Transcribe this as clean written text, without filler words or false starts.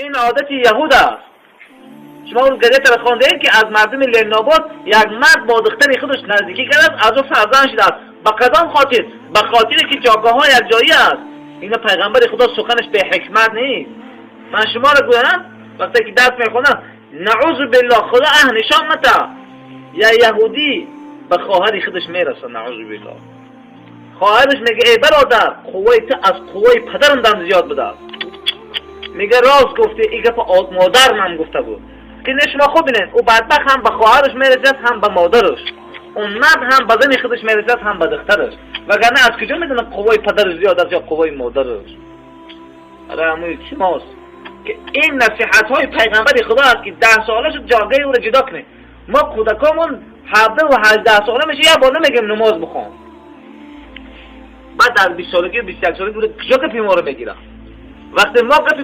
Ин одати яҳуд аст. Шумо он газетаро хондаед, ки аз мардуми Ленинобод як мард бо духтари худаш наздикӣ кардааст, аз ӯ фарзанд шудааст. Ба кадом хотир? Ба хотире ки ҷойгоҳҳо якҷоӣ аст. Ина пайғамбари Худо суханаш беҳикмат нест. Ман шуморо гӯям, вақте ки дарс мехонам, наъузу биллоҳ, Худо аҳ нишон мата, я яҳудӣ ба хоҳари худаш мерасад, наъузу биллоҳ. Хоҳараш мега: «Эй бародар, қувваи ту аз қувваи падарам дам зиёд будааст». Мега: «Рост гуфтӣ, ин гапа модарам гуфта буд». Ки не, шумо хуб бинед, ӯ бадбахт ҳам ба хоҳараш мерасад, ҳам ба модараш. Он мард ҳам ба зани худаш мерасад, ҳам ба духтараш. Вагарна аз куҷо медонад, қувваи падараш зиёд аст ё қувваи модараш? Ара илтимос, ки ин насиҳатҳои пайғамбари Худо аст, ки 10 сола шуд, ҷогаи ӯро ҷудо кунед. Мо кӯдакомон 17-ва 18 сола меша, як бор намегем: «Намоз бихон». Баъд дар 20 солагӣ, 21 солагӣ куҷо гапи моро мегирад, вақте мо гапи